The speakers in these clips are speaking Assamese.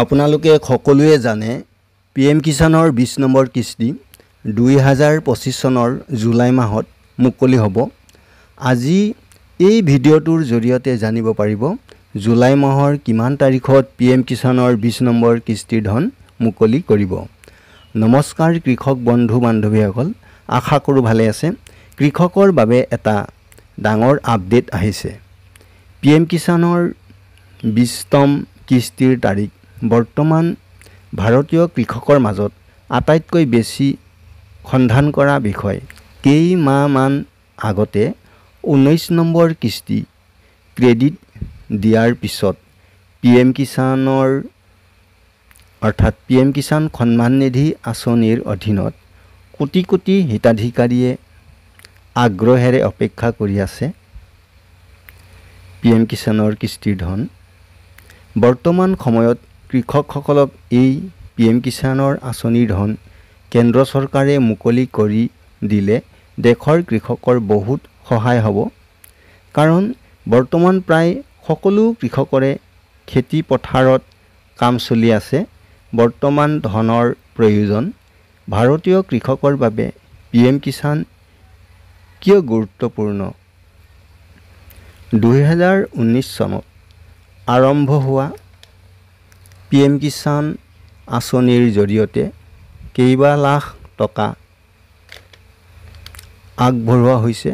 আপোনালোকে সকলোৱে জানে পি এম কিষাণৰ 20 নম্বৰ কিস্তি 2025 চনৰ জুলাই মাহত মুকলি হ'ব। আজি এই ভিডিঅ'টোৰ জৰিয়তে জানিব পাৰিব জুলাই মাহৰ কিমান তাৰিখত পি এম কিষাণৰ 20 নম্বৰ কিস্তিৰ ধন মুকলি কৰিব। নমস্কাৰ কৃষক বন্ধু বান্ধৱীসকল, আশা কৰোঁ ভালে আছে। কৃষকৰ বাবে এটা ডাঙৰ আপডেট আহিছে। পি এম কিষাণৰ 20তম কিস্তিৰ তাৰিখ বৰ্তমান ভাৰতীয় কৃষকৰ মাজত আটাইতকৈ বেছি সন্ধান কৰা বিষয়। কেইমাহমান আগতে 19 নম্বৰ কিস্তি ক্ৰেডিট দিয়াৰ পিছত পি এম কিষাণৰ অৰ্থাৎ পি এম কিষাণ সন্মান নিধি আঁচনিৰ অধীনত কোটি কোটি হিতাধিকাৰীয়ে আগ্ৰহেৰে অপেক্ষা কৰি আছে পি এম কিষাণৰ কিস্তিৰ ধন। বৰ্তমান সময়ত কৃষকসকলক এই পি এম কিষাণৰ আঁচনিৰ ধন কেন্দ্ৰ চৰকাৰে মুকলি কৰি দিলে দেশৰ কৃষকৰ বহুত সহায় হ'ব। কাৰণ বৰ্তমান প্ৰায় সকলো কৃষকৰে খেতি পথাৰত কাম চলি আছে, বৰ্তমান ধনৰ প্ৰয়োজন। ভাৰতীয় কৃষকৰ বাবে পি এম কিষাণ কিয় গুৰুত্বপূৰ্ণ? 2019 চনত আৰম্ভ হোৱা পি এম কিষাণ আঁচনিৰ জৰিয়তে কেইবা লাখ টকা আগবঢ়োৱা হৈছে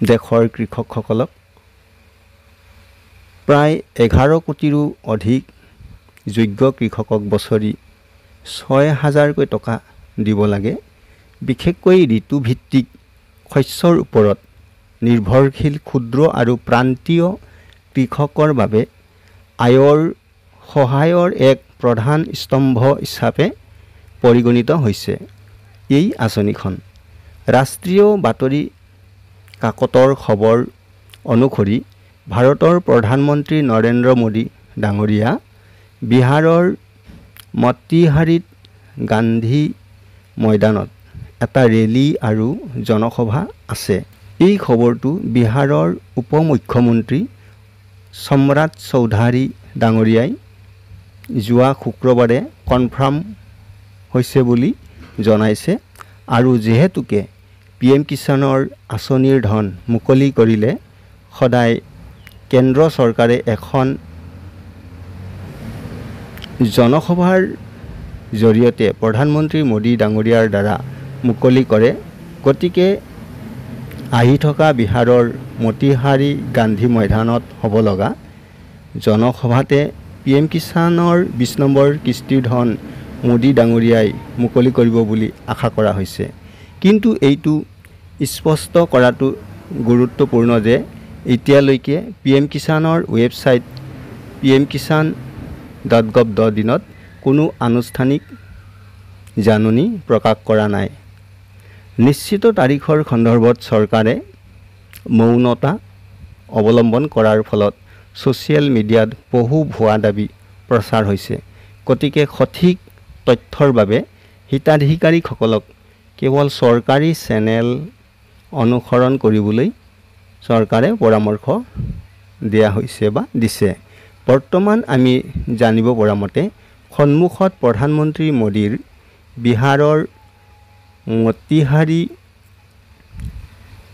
দেশৰ কৃষকসকলক। প্ৰায় 11 কোটিৰো অধিক যোগ্য কৃষকক বছৰি 6000কৈ টকা দিব লাগে। বিশেষকৈ ঋতুভিত্তিক শস্যৰ ওপৰত নিৰ্ভৰশীল ক্ষুদ্ৰ আৰু প্ৰান্তীয় কৃষকৰ বাবে আয়ৰ সহায়ৰ এক প্ৰধান স্তম্ভ হিচাপে পৰিগণিত হৈছে এই আঁচনিখন। ৰাষ্ট্ৰীয় বাতৰি কাকতৰ খবৰ অনুসৰি ভাৰতৰ প্ৰধানমন্ত্ৰী নৰেন্দ্ৰ মোদী ডাঙৰীয়া বিহাৰৰ মতিহাৰীত গান্ধী ময়দানত এটা ৰেলী আৰু জনসভা আছে। এই খবৰটো বিহাৰৰ উপ মুখ্যমন্ত্ৰী সম্ৰাট চৌধাৰী ডাঙৰীয়াই যোৱা শুক্ৰবাৰে কনফাৰ্ম হৈছে বুলি জনাইছে। আৰু যিহেতুকে পি এম কিষাণৰ আঁচনিৰ ধন মুকলি কৰিলে সদায় কেন্দ্ৰ চৰকাৰে এখন জনসভাৰ জৰিয়তে প্ৰধানমন্ত্ৰী মোদী ডাঙৰীয়াৰ দ্বাৰা মুকলি কৰে, গতিকে আহি থকা বিহাৰৰ মতিহাৰী গান্ধী ময়দানত হ'ব লগা জনসভাতে পি এম কিষাণৰ 20 নম্বৰ কিস্তিৰ ধন মোদী ডাঙৰীয়াই মুকলি কৰিব বুলি আশা কৰা হৈছে। কিন্তু এইটো স্পষ্ট কৰাটো গুৰুত্বপূৰ্ণ যে এতিয়ালৈকে পি এম কিষাণৰ ৱেবছাইট pmkisan.gov.inত কোনো আনুষ্ঠানিক জাননী প্ৰকাশ কৰা নাই। নিশ্চিত তাৰিখৰ সন্দৰ্ভত চৰকাৰে মৌনতা অৱলম্বন কৰাৰ ফলত ছ'চিয়েল মিডিয়াত বহু ভুৱা দাবী প্ৰচাৰ হৈছে। গতিকে সঠিক তথ্যৰ বাবে হিতাধিকাৰীসকলক কেৱল চৰকাৰী চেনেল অনুসৰণ কৰিবলৈ চৰকাৰে পৰামৰ্শ দিয়া হৈছে বা দিছে। বৰ্তমান আমি জানিব পৰা মতে সন্মুখত প্ৰধানমন্ত্ৰী মোদীৰ বিহাৰৰ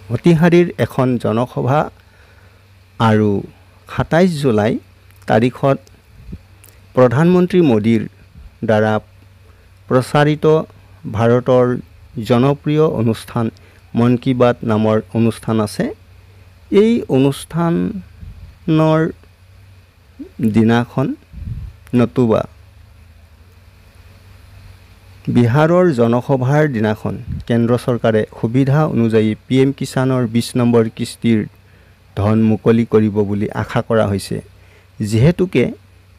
মতিহাৰীৰ এখন জনসভা আৰু 27 জুলাই তাৰিখত প্ৰধানমন্ত্ৰী মোদীৰ দ্বাৰা প্ৰচাৰিত ভাৰতৰ জনপ্ৰিয় অনুষ্ঠান মন কী বাত নামৰ অনুষ্ঠান আছে। এই অনুষ্ঠানৰ দিনাখন নতুবা বিহাৰৰ জনসভাৰ দিনাখন কেন্দ্ৰ চৰকাৰে সুবিধা অনুযায়ী পি এম কিষাণৰ 20 নম্বৰ কিস্তিৰ ধন মুকলি কৰিব বুলি আশা কৰা হৈছে। যিহেতুকে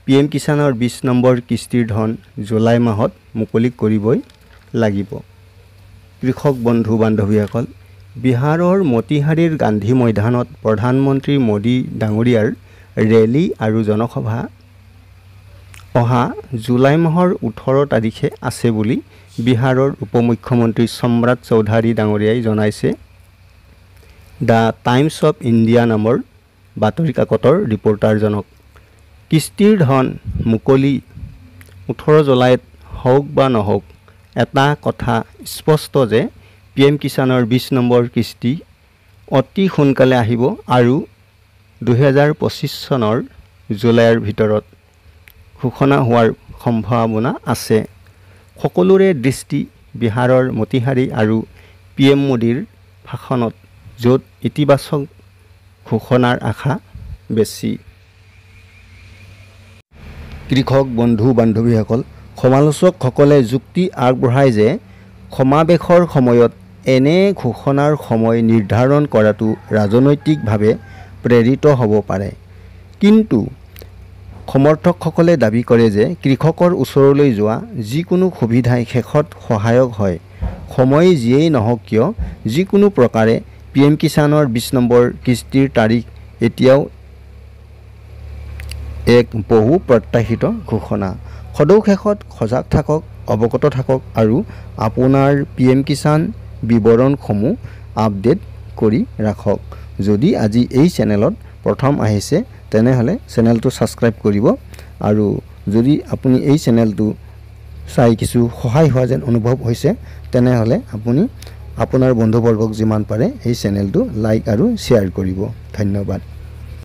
পি এম কিষাণৰ 20 নম্বৰ কিস্তিৰ ধন জুলাই মাহত মুকলি কৰিবই লাগিব। কৃষক বন্ধু বান্ধৱীসকল, বিহাৰৰ মতিহাৰীৰ গান্ধী ময়দানত প্ৰধানমন্ত্ৰী মোদী ডাঙৰীয়াৰ ৰেলী আৰু জনসভা অহা জুলাই মাহৰ 18 তাৰিখে আছে বুলি বিহাৰৰ উপ মুখ্যমন্ত্ৰী সম্ৰাট চৌধাৰী ডাঙৰীয়াই জনাইছে the times of India নামৰ বাতৰি কাকতৰ ৰিপৰ্টাৰজনক। কিস্তিৰ ধন মুকলি 18 জুলাইত হওক বা নহওক, এটা কথা স্পষ্ট যে পি এম কিষাণৰ 20 নম্বৰ কিস্তি অতি সোনকালে আহিব আৰু 2025 চনৰ জুলাইৰ ভিতৰত ঘোষণা হোৱাৰ সম্ভাৱনা আছে। সকলোৰে দৃষ্টি বিহাৰৰ মতিহাৰী আৰু পি এম মোদীৰ ভাষণত, য'ত ইতিবাচক ঘোষণাৰ আশা বেছি। কৃষক বন্ধু-বান্ধৱীসকল, সমালোচকসকলে যুক্তি আগবঢ়ায় যে সমাৱেশৰ সময়ত এনে ঘোষণাৰ সময় নিৰ্ধাৰণ কৰাটো ৰাজনৈতিকভাৱে প্ৰেৰিত হ'ব পাৰে। কিন্তু সমৰ্থকসকলে দাবী কৰে যে কৃষকৰ ওচৰলৈ যোৱা যিকোনো সুবিধাই শেষত সহায়ক হয়। সময় যিয়েই নহওক কিয়, যিকোনো প্ৰকাৰে পি এম কিষাণৰ 20 নম্বৰ কিস্তিৰ তাৰিখ এতিয়াও এক বহু প্ৰত্যাশিত ঘোষণা। সদৌ শেষত সজাগ থাকক, অৱগত থাকক আৰু আপোনাৰ পি এম কিষাণ বিৱৰণসমূহ আপডেট কৰি ৰাখক। যদি আজি এই চেনেলত প্ৰথম আহিছে, তেনেহ'লে চেনেলটো ছাবস্ক্ৰাইব কৰিব আৰু যদি আপুনি এই চেনেলটো চাই কিছু সহায় হোৱা যেন অনুভৱ হৈছে, তেনেহ'লে আপুনি আপোনাৰ বন্ধুবৰ্গক যিমান পাৰে এই চেনেলটো লাইক আৰু শ্বেয়াৰ কৰিব। ধন্যবাদ।